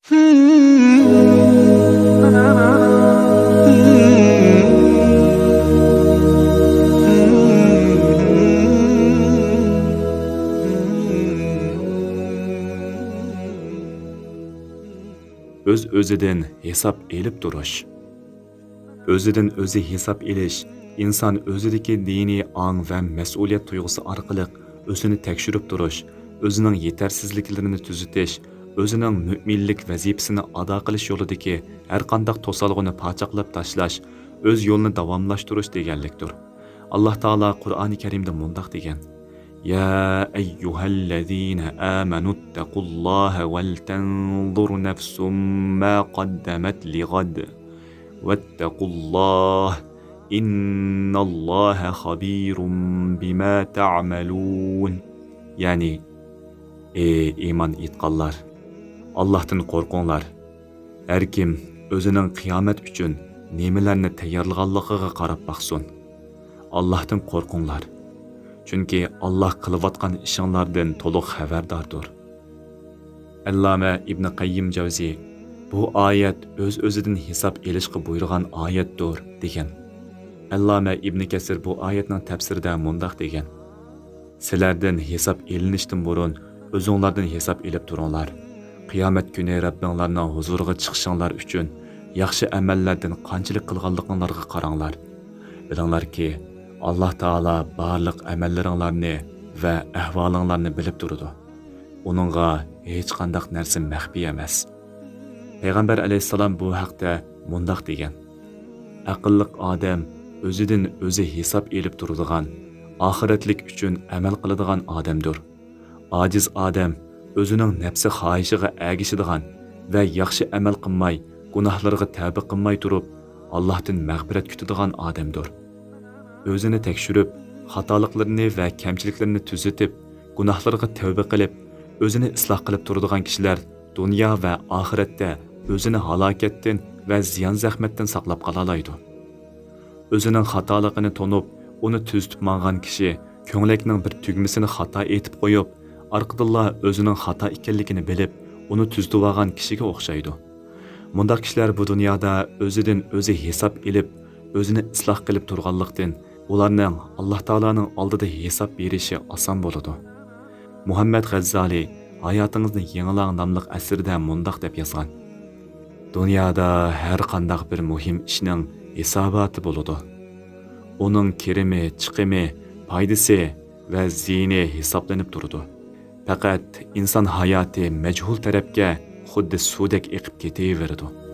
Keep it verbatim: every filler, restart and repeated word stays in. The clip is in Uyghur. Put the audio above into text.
ئۆز-ئۆزىدىن ھېساب ئېلىپ تۇرۇش. ئۆزىدىن ئۆزى ھېساب ئېلىش، ئىنسان ئۆزىدىكى دىنىي ئاڭ ۋە مەسئۇلىيەت تۇيغۇسى ئارقىلىق ئۆزىنى تەكشۈرۈپ تۇرۇش، ئۆزىنىڭ يېتەرسىزلىكلىرىنى تۈزىتىش، ئۆزىنىڭ مۆمىنلىك ۋەزىپىسىنى ئادا قىلىش يولىدىكى ھەرقانداق توسالغۇنى پاچاقلاپ تاشلاش، ئۆز يولىنى داۋاملاشتۇرۇش دېگەنلىكتۇر. ئاللاھ تائالا قۇرئانى كەرىمدە مۇنداق دېگەن: يا أيها الذين آمنوا اتقوا الله ولتنظر نفس ما قدمت لغد واتقوا الله إن الله خبير بما تعملون. يەنى، ئى ئىمان ئېيتقانلار، ئاللاھتىن قورقۇڭلار. ھەر كىم ئۆزىنىڭ قىيامەت ئۈچۈن نېمىلەرنى تەييارلىغانلىقىغا قاراپ باقسۇن. ئاللاھتىن قورقۇڭلار. چۈنكى ئاللاھ قىلىۋاتقان ئىشىڭلاردىن تولۇق خەۋەرداردۇر. ئەللامە ئىبنى قەييىم جەۋزى بۇ ئايەت ئۆز-ئۆزىدىن ھېساب ئېلىشقا بۇيرۇغان ئايەتتۇر، دېگەن. ئەللامە ئىبنى كەسىر بۇ ئايەتنىڭ تەپسىرىدە مۇنداق دېگەن: سىلەردىن ھېساب ئېلىنىشتىن بۇرۇن ئۆزۈڭلاردىن ھېساب ئېلىپ تۇرۇڭلار. قىيامەت كۈنى رەببىڭلارنىڭ ھۇزۇرىغا چىقىشىڭلار ئۈچۈن ياخشى ئەمەللەردىن قانچىلىك قىلغانلىقىڭلارغا قاراڭلار. بىلىڭلاركى، ئاللاھ تائالا بارلىق ئەمەللىرىڭلارنى ۋە ئەھۋالىڭلارنى بىلىپ تۇرىدۇ. ئۇنىڭغا ھېچقانداق نەرسە مەخپىي ئەمەس. پەيغەمبەر ئەلەيھىسسالام بۇ ھەقتە مۇنداق دېگەن: ئەقىللىق ئادەم ئۆزىدىن ئۆزى ھېساب ئېلىپ تۇرىدىغان، ئاخىرەتلىك ئۈچۈن ئەمەل قىلىدىغان ئادەمدۇر. ئاجىز ئادەم ئۆزىنىڭ نەپسى خاھىشىغا ئەگىشىدىغان ۋە ياخشى ئەمەل قىلماي، گۇناھلىرىغا تەۋبە قىلماي تۇرۇپ، ئاللاھتىن مەغپىرەت كۈتىدىغان ئادەمدۇر. ئۆزىنى تەكشۈرۈپ، خاتالىقلىرىنى ۋە كەمچىلىكلىرىنى تۈزىتىپ، گۇناھلىرىغا تەۋبە قىلىپ، ئۆزىنى ئىسلاھ قىلىپ تۇرىدىغان كىشىلەر دۇنيا ۋە ئاخىرەتتە ئۆزىنى ھالاكەتتىن ۋە زىيان-زەخمەتتىن ساقلاپ قالالايدۇ. ئۆزىنىڭ خاتالىقىنى تونۇپ، ئۇنى تۈزىتىپ ماڭغان كىشى كۆڭلەكنىڭ بىر تۈگمىسىنى خاتا ئېتىپ قويۇپ، ئارقىدىنلا ئۆزىنىڭ خاتا ئىكەنلىكىنى بىلىپ، ئۇنى تۈزىتىۋالغان كىشىگە ئوخشايدۇ. مۇنداق كىشىلەر بۇ دۇنيادا ئۆزىدىن ئۆزى ھېساب ئېلىپ، ئۆزىنى ئىسلاھ قىلىپ تۇرغانلىقتىن، ئۇلارنىڭ ئاللاھ تائالانىڭ ئالدىدا ھېساب بېرىشى ئاسان بولىدۇ. مۇھەممەد غەززالى ھاياتىڭىزنى يېڭىلاڭ ناملىق ئەسىرىدە مۇنداق دەپ يازغان: دۇنيادا ھەر قانداق بىر مۇھىم ئىشنىڭ ھېساباتى بولىدۇ. ئۇنىڭ كىرىمى، چىقىمى، پايدىسى ۋە زىيىنى ھېسابلىنىپ تۇرىدۇ. پەقەت ئىنسان ھاياتى مەجھۇل تەرەپكە خۇددى سۇدەك ئېقىپ كېتىۋېرىدۇ.